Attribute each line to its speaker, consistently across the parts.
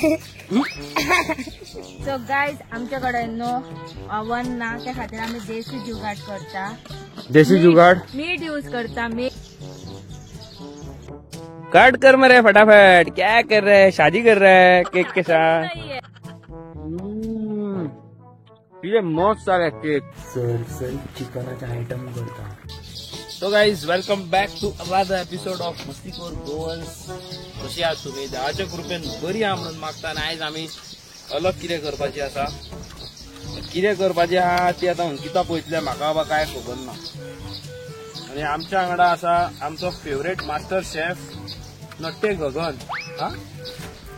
Speaker 1: So guys आमच्याकडे no oven ना, त्या खातीर आमी देसी जुगाड करता.
Speaker 2: देसी जुगाड
Speaker 1: मीठ यूज करता. मीठ
Speaker 2: कट कर मरे फटाफट. क्या कर रहे है, शादी कर रहे है केक के साथ. ये मस्त सारे केक. सर सर चिकनाचे आयटम करता. So guys, welcome back to another episode of Mastikor Goans. कशी आहात तुमी? देवाच्या कृपेन बरी आहा म्हणून मागता. आनी आयज आमी अलग कितें करपाची आसा, कितें करपाची आहा ती आतां अंकिता पळयतलें, म्हाका बाबा कांय खबर ना. आनी आमच्या वांगडा आसा आमचो फेवरेट मास्टर शेफ नट्टे गगन. हा,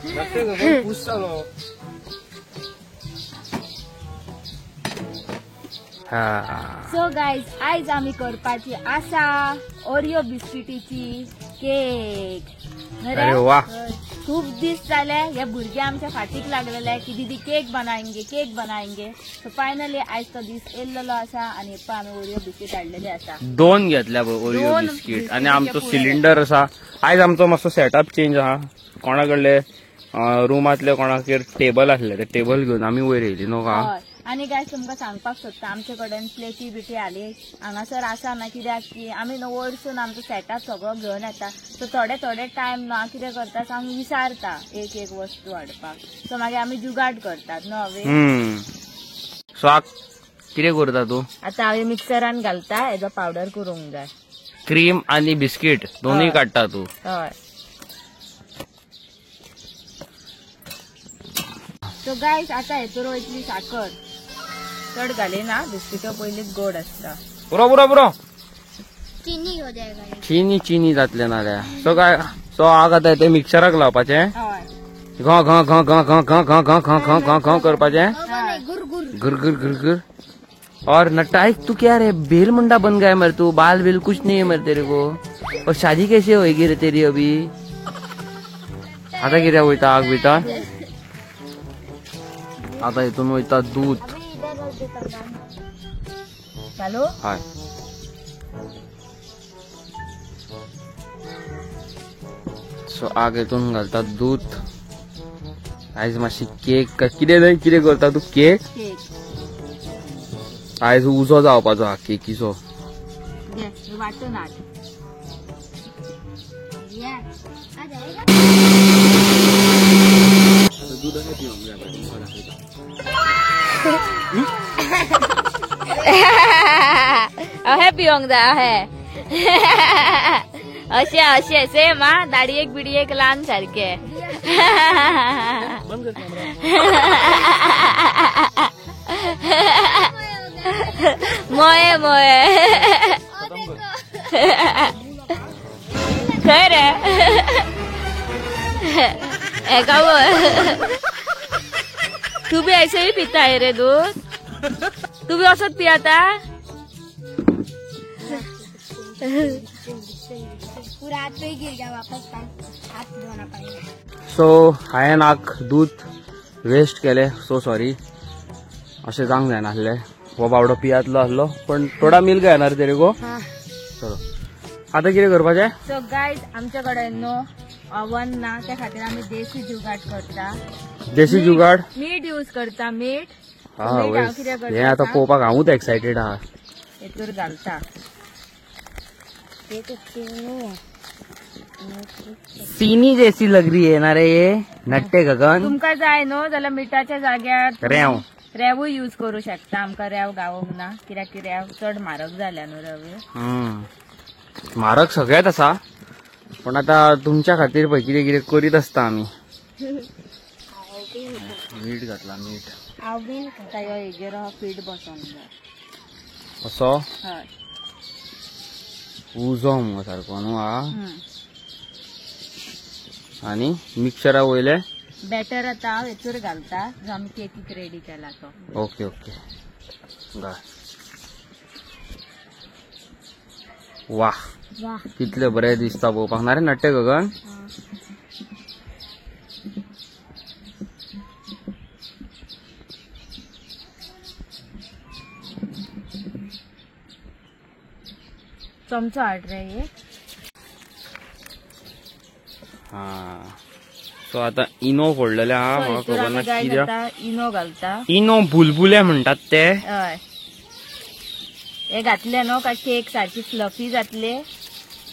Speaker 2: नट्टे गगन खूश जालो.
Speaker 1: सो गायज आयज आमी करपाची आसा ओरियो बिस्किटीची केक.
Speaker 2: अरे वा,
Speaker 1: खूप दीस जाले हे भुरगे आमच्या फाटीक लागलेले की दीदी केक बनाएंगे केक बनाएंगे. सो फायनली आयज तो दीस येयल्लो आसा आनी पळय आमी ओरियो बिस्कीट हाडलेले आसा.
Speaker 2: दोन घेतल्या ओरियो बिस्कीट. आनी आमचो सिलिंडर आसा. आयज आमचो मातसो सेटअप चेंज आहा. कोणा कडले रुमांतले कोणाक टेबल आसले ते टेबल घेवन आमी वयर येयली न्हू का.
Speaker 1: आनी गायज तुमकां सांगपाक सोदता, आमचे कडेन प्लेटी बिटी हाली हांगासर आसा ना, कित्याक की आमी न्हू वयरसून आमचो सेटअप सगळो घेवन येता. सो थोडे थोडे टायम न्हू कितें करता आमी विसारता एक एक वस्तू हाडपाक. सो मागीर आमी जुगाड करतात न्हू हांवें.
Speaker 2: सो कितें करता तूं
Speaker 1: आतां? हांवें मिक्सरान घालता, हेजो पावडर करूंक जाय.
Speaker 2: क्रीम आनी बिस्कीट दोनूय काडटा तूं?
Speaker 1: हय. सो गायज आतां हेतूर वयतली साकर. चड घाली ना, बिस्किटो पयलींच गोड आसता.
Speaker 2: पुरो पुरो पुरो
Speaker 3: चीनी हो जाएगा.
Speaker 2: चीनी चीनी जातले ना रे. सो काय सो आग आतां ते मिक्सराक लावपाचें, घ घ घ घ घ घ घ घ घ घ घ घ करपाचें, गुर गुर गुर गुर. और नट्टा तू क्या रे बेल मुंडा बन गया मरे तू, बाल बिल कुछ नहीं है मरे तेरे को. और शादी कैसे होएगी रे तेरी अभी? आतां कित्याक वयता आग वयता? आतां हितून वयता दूध.
Speaker 1: चालू?
Speaker 2: हय. सो आग हितून घालता दूध. आयज मातशी केक कितें न्हय कितें करता तूं केक? आयज उजो जावपाचो हा केकीचो.
Speaker 1: वांटून हाड.
Speaker 2: दूध अशें पिवंक जाय तुमकां दाखयता.
Speaker 1: अहें पिवंक जाय अहें. अशें अशें सेम आ, दाडयेक बिडयेक ल्हान सारकें. मोये मोये खंय रे एका. तू भी ऐसे ही पीता है रे दूध? तू भी औसत पियाता?
Speaker 3: पूरा हाथ पे ही गिर गया, वापस हाथ धोना पड़ेगा.
Speaker 2: सो हांवें आग दूध वेस्ट केले, सो सॉरी. अशें जावंक जायना आसलें. हो बावडो पियातलो आसलो पण थोडा मिल्क येणार रे तेरे को. चलो आतां कितें करपाचें?
Speaker 1: सो गायज आमच्या कडेन न्हू ओवन ना, त्या खातीर आमी देसी जुगाड करता.
Speaker 2: देसी जुगाड
Speaker 1: मीठ यूज करता. मीठ
Speaker 2: हें आतां पळोवपाक हांवूच एक्सायटेड आहा.
Speaker 1: हेतूर घालता.
Speaker 2: चीनी जैसी लग रही है ना रे ये नट्टे गगन.
Speaker 1: तुमकां जाय न्हू जाल्यार मिठाच्या जाग्यार
Speaker 2: रेंव
Speaker 1: रेवूय यूज करू शकता. आमकां रेंव गावोंक ना, कित्याक की रेंव चड म्हारग जाल्या न्हू. रेंव
Speaker 2: म्हारग सगळ्यात आसा, पण आतां तुमच्या खातीर पळय कितें कितें करीत आसता आमी. मीठ घातला मीठ.
Speaker 1: आतां ह्यो हेजेर पीठ बसोंक जाय
Speaker 2: असो.
Speaker 1: हय,
Speaker 2: उजो मुगो सारको न्हू हा. आनी मिक्सरा वयले
Speaker 1: बॅटर आतां हांव हेतूर घालता, जो आमी केकीक रेडी केला तो.
Speaker 2: ओके ओके घाल. वा कितले बरें दिसता पळोवपाक ना रे नट्टे गगन.
Speaker 1: चमचो हाड रे एक.
Speaker 2: हा सो आता इनो फोडलेले आहा, म्हाका खबर ना कित्याक
Speaker 1: इनो घालता.
Speaker 2: इनो बुलबुले म्हणटात ते.
Speaker 1: हय, हे घातले न्हू काय केक सारकी फ्लफी जातले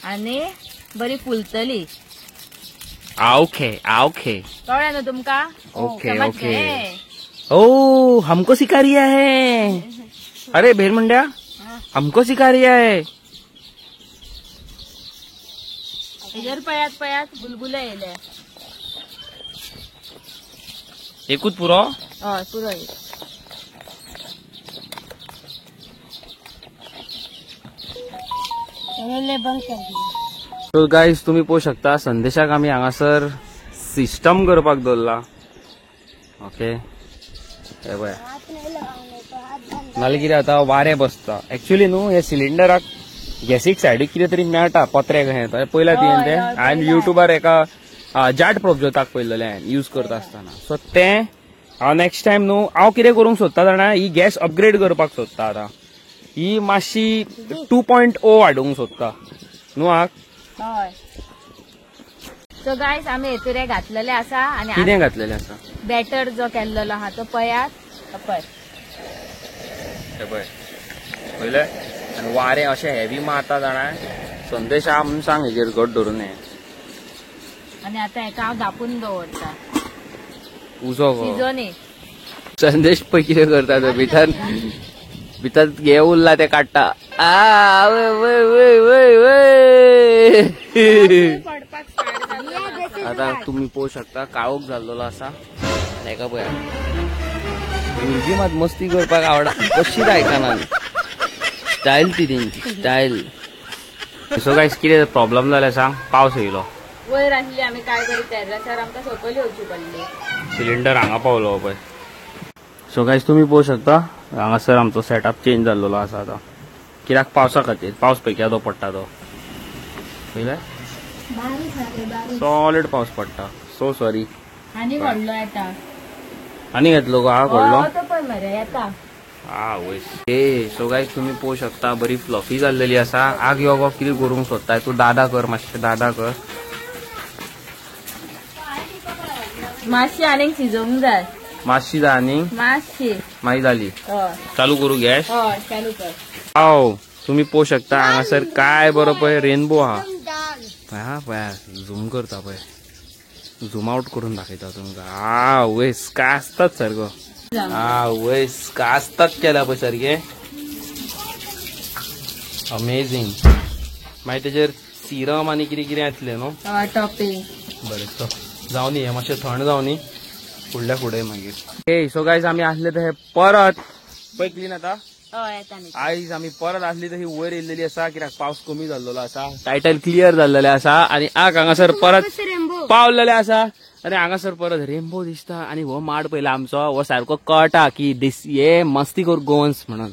Speaker 1: आनी बरी फुलतली.
Speaker 2: ओके ओके,
Speaker 1: कळ्ळें न्हू तुमकां?
Speaker 2: Okay okay. ओ हमको सिखा रिया है. अरे भेर मुंड्या, हमको सिखा रिया है.
Speaker 1: हेजेर पळयात पळयात बुलबुले येयले.
Speaker 2: एकूच पुरो?
Speaker 1: हय पुरो.
Speaker 2: सो गायज तुम्ही पळोवंक शकता संदेशाक आमी हांगासर सिस्टम करपाक दवरला. ओके, हे पळय, नाल्यार कितें जाता वारें बसता. एक्चुअली न्हू हे सिलिंडराक गॅसीक सायडीक कितें तरी मेळटा पत्रे कशें पयला तुवें तें. हांवें युट्यूबार एका जाट प्रोब्जोताक पळयलेलें हांवें यूज करता आसतना. सो तें हांव नेक्स्ट टायम न्हू हांव कितें करूंक सोदता जाणा, ही गॅस अपग्रेड करपाक सोदता. आतां ही मातशी 2.0 हाडूंक सोदता न्हू आक.
Speaker 1: हय. सो गायज आमी हेतूर घातलेले आसा. आनी
Speaker 2: कितें घातलेलें आसा?
Speaker 1: बॅटर जो केल्लो आहा तो पळयात. पळय
Speaker 2: पळय पळयलें. आनी वारें अशें हेवी मारता जाणा. संदेश आहा म्हणून सांग हेजेर घट धरून हे.
Speaker 1: आनी आतां हेका हांव धापून दवरता.
Speaker 2: उजो संदेश पळय कितें करता तो, भितर भितर हे उरला ते काडटा. आता तुम्ही पळोवंक शकता काळोख जाल्लो आसा. हेका पळया, भुरगीं मात मस्ती करपाक आवडा, कशीच आयकना. स्टायल ती तेंची स्टायल. सो गायज कितें प्रॉब्लम जालें सांग, पावस येयलो
Speaker 1: वयर आसली आमी काय करी टेर्रासार आमकां सकयल येवची पडली.
Speaker 2: सिलिंडर हांगा पावलो पळय. सो गायज तुमी पळोवंक शकता हांगासर आमचो सेटअप चेंज जाल्लो आसा आतां, कित्याक पावसा खातीर. पावस पळय केदो पडटा तो, पळयलें, सॉलिड पावस पडटा. So sorry.
Speaker 1: आनी व्हडलो येता.
Speaker 2: आनी घेतलो गो? हा व्हडलो
Speaker 1: येता.
Speaker 2: हा वय. ए सो गायज तुमी पळोवंक शकता बरी फ्लफी जाल्लेली आसा. आग यो गो कितें करूंक सोदताय तूं? दादा कर मातशें, दादा कर
Speaker 1: मातशी. आनीक शिजोवंक जाय.
Speaker 2: मातशी जाय आनीक,
Speaker 1: मातशी
Speaker 2: मागीर जाली. चालू करू गॅस?
Speaker 1: हय चालू कर.
Speaker 2: हाव तुम्ही पळोवंक शकता हांगासर काय बरो पळय रेनबो आहा. पळय पळय झूम करता पळय, झूम आउट करून दाखयता तुमकां. आ वयस कासतात सारको. आ वयस कासतात केला पळय सारकें, अमेझींग. मागीर तेजेर सिरम आनी कितें कितें येतलें न्हू
Speaker 1: टॉपिंग.
Speaker 2: बरें चल जावनी, हें मातशें थंड जावनी, फुडल्या फुडें मागीर. ए सो गायज आमी आसले तशें परत पळय क्लीन आतां. आयज आमी परत आसली तशी वयर येयल्लेली आसा, कित्याक पावस कमी जाल्लो आसा, टायटल क्लियर जाल्लेलें आसा. आनी आग हांगासर परत पावलेले आसा. आनी हांगासर परत रेनबो दिसता. आनी हो माड पळयला आमचो, हो सारको कळटा की दीस हे मस्तीखोर गोवन्स म्हणून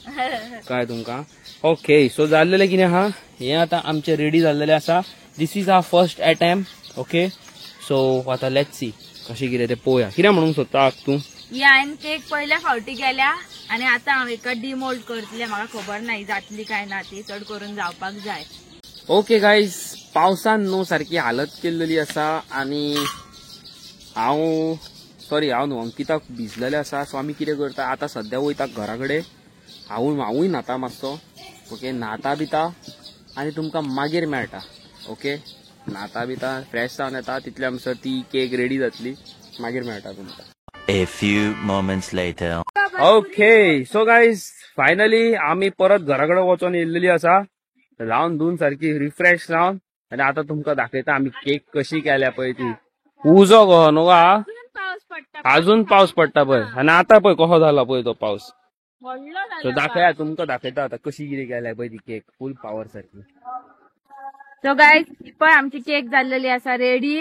Speaker 2: काय तुमकां. ओके सो जाल्लेलें कितें आहा, हें आतां आमचें रेडी जाल्लेलें आसा. This is our first attempt. Okay so आतां let's see कशें कितें तें पळोवया. कितें म्हणूंक सोदता तूं?
Speaker 1: ही हांवें केक पयल्या फावटी केल्या आनी आतां हांव एका डिमोल्ड करतलें. म्हाका खबर ना ही जातली काय ना ती, चड करून जावपाक जाय.
Speaker 2: ओके गायज, पावसान न्हू सारकी हालत केल्लेली आसा. आनी हांव सॉरी हांव न्हू अंकिताक भिजलेलें आसा. सो आमी कितें करता आतां सद्या वयता घरा कडेन. हांवूय न्हाता मातसो. ओके न्हाता बिता आनी तुमकां मागीर मेळटा. ओके न्हाता बिता फ्रेश जावन येता, तितले आमसर ती केक रेडी जातली, मागीर मेळटा तुमकां.
Speaker 4: A few moments later.
Speaker 2: Okay so guys finally आमी परत घरा कडेन वचोन येयल्लेली आसा. लावन धुवन सारकी रिफ्रेश जावन आनी आतां तुमकां दाखयता आमी केक कशी केल्या पळय ती. उजो गो न्हू गा, अजून पावस पडटा पळय. आनी आतां पळय कसो जाला पळय तो पावस. सो दाखया तुमकां दाखयता आतां कशी कितें केल्या पळय ती केक फूल पावर सारकी.
Speaker 1: सो गायज पळय आमची केक जाल्लेली आसा रेडी.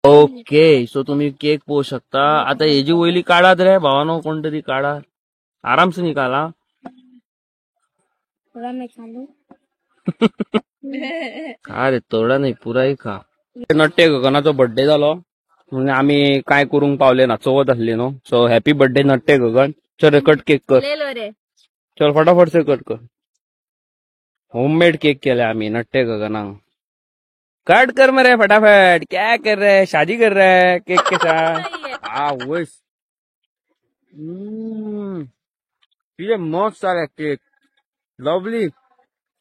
Speaker 2: ओके सो तुम्ही केक पळोवंक शकता. आता हेजी वयली काडात रे भावानो, कोण तरी काडा, आरामसे निकाला. खा रे थोडा नाही पुराय खा. नट्टे गगनाचो बर्थडे जालो म्हणून आमी काय करूंक पावले ना, चवथ आसली न्हू. सो हॅपी बर्थडे नट्टे गगन. चल कट केक कर, चल फटाफट से कट कर. होममेड केक केले आमी नट्टे गगनाक. कट कर मरे फटाफट. क्या कर रहे है, शादी कर रहा है केक के साथ. आवस कितें मस्त जालें केक, लवली.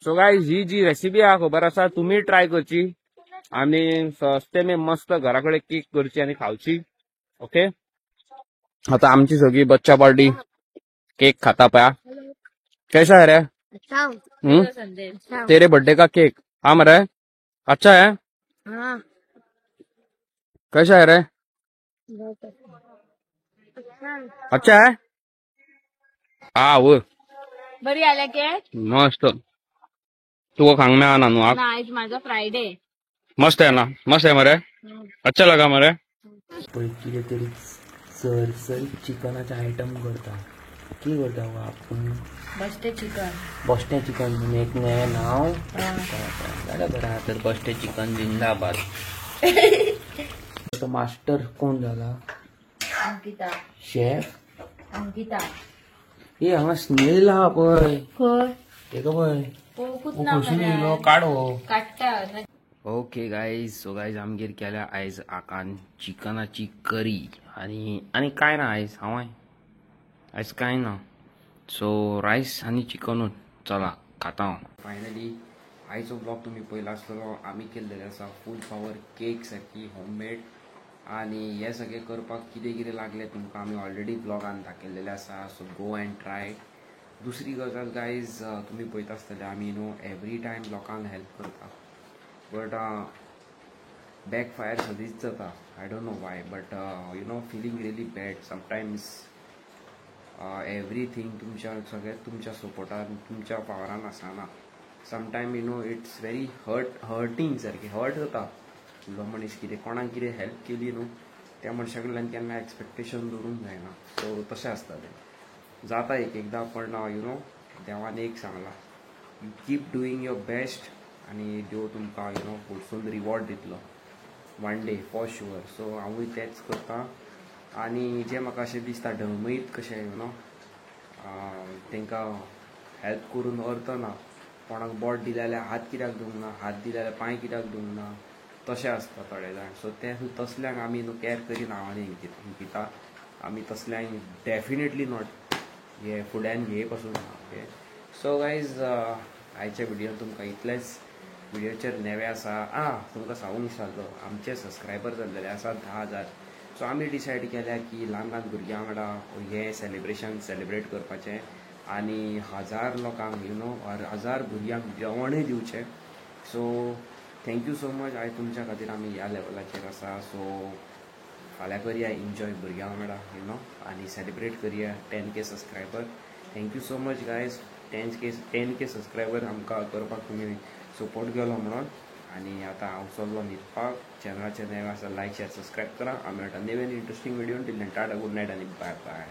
Speaker 2: सो गायज ही जी रेसिपी आहा खबर आसा, तुमी ट्राय करची आनी सस्ते में मस्त घरा कडेन केक करची आनी खावची. ओके, आता आमची सगळी बच्चा पार्टी केक खाता पया. कैसा है रे? तेरे बर्थडे का केक. हाँ मरे अच्छा है.
Speaker 3: हाँ।
Speaker 2: कैसा है रे? अच्छा है. हा वो
Speaker 1: बरी आल्या केक
Speaker 2: मस्त. तुका खांग मेळना न्हू?
Speaker 1: ना, आयज माझा फ्रायडे.
Speaker 2: मस्त आहे ना, मस्त आहे मरे, अच्छा लगा मरे.
Speaker 5: पळय कितें तरी सर सर चिकनाचे आयटम करता. कितें करता गो आपूण?
Speaker 1: बश्टे चिकन.
Speaker 5: बश्टें चिकन म्हणून एक नवें नांव जाल्यार बरें आहा तर. बश्टें चिकन जिंदाबाद. तो मास्टर कोण जाला?
Speaker 1: अंकिता.
Speaker 5: शेफ
Speaker 1: अंकिता.
Speaker 5: ए हांगा स्नेल आहा पळय.
Speaker 1: खंय?
Speaker 5: तेका पळय.
Speaker 1: पळोवंकूच ना.
Speaker 5: खंयसून येयलो काड हो.
Speaker 1: काडटा.
Speaker 2: ओके गायज, सो गायज आमगेर केल्या आयज आकान चिकनाची करी आनी आनी कांय ना आयज. हांव आयज कांय ना, सो रायस आनी चिकनूच. चला खाता हांव. फायनली आयचो ब्लॉग तुमी पळयला आसतलो. आमी केल्लेले आसा फूल पावर केक सारकी होममेड. आनी हे सगळें करपाक कितें कितें लागलें तुमकां आमी ऑलरेडी ब्लॉगान दाखयल्लेलें आसा. So go and try. दुसरी गजाल गायज, तुमी पळयता आसतले आमी न्हू एवरी टायम लोकांक हेल्प करता, बट बॅक फायर सदींच जाता. I don't know why, but you know feeling really bad sometimes. Everything तुमच्या सगळें तुमच्या सपोर्टान तुमच्या पावरान आसना. Sometime you know it's very hurting सारकें हर्ट जाता. फुडलो मनीस कितें कोणाक कितें हेल्प केली न्हू त्या मनशा कडल्यान केन्ना एक्सपेक्टेशन दवरूंक जायना. सो तशें आसता तें जाता एक एकदां. पण you know देवान एक सांगलां, you keep doing your best आनी देव तुमकां you know फुडसून रिवॉर्ड दितलो one day for sure. So हांवूय तेंच करता. आनी जें म्हाका अशें दिसता ढळमळीत कशें you know तांकां हेल्प करून अर्थ ना. कोणाक बोट दिलें जाल्यार हात कित्याक दिवंक ना, हात दिले जाल्यार पांय कित्याक दिवंक ना, तशें आसता थोडे जाण. सो ते तसल्यांक आमी न्हू कॅर करिना. हांव आनी अंकिता आमी तसल्यांक डेफिनेटली not हे फुड्यान घेय पासून ना. ओके, सो गायज आयच्या व्हिडियोन तुमकां इतलेंच. व्हिडियोचेर नवे आसा तुमकां सांगूंक विसरलो, आमचे सबस्क्रायबर जाल्लेले आसा 10,000. सो आमी डिसायड केल्या की ल्हान ल्हान भुरग्यां वांगडा हें सेलिब्रेशन सेलिब्रेट करपाचें आनी 1000 लोकांक you know 1000 भुरग्यांक जेवणूय दिवचें. So thank you so much. आयज तुमच्या खातीर आमी ह्या लेवलाचेर आसा. सो फाल्यां करया एन्जॉय भुरग्यां वांगडा you know आनी सेलिब्रेट करया 10K subscriber. Thank you so much guys. 10K subscriber आमकां करपाक तुमी सपोर्ट केलो म्हणून. आनी आतां हांव चल्लो न्हिदपाक. चॅनलाचेर नवे आसा लायक शेअर सबस्क्रायब करा. आमी मेळटा नवीन interesting video. Till then tata, good night आनी बाय बाय.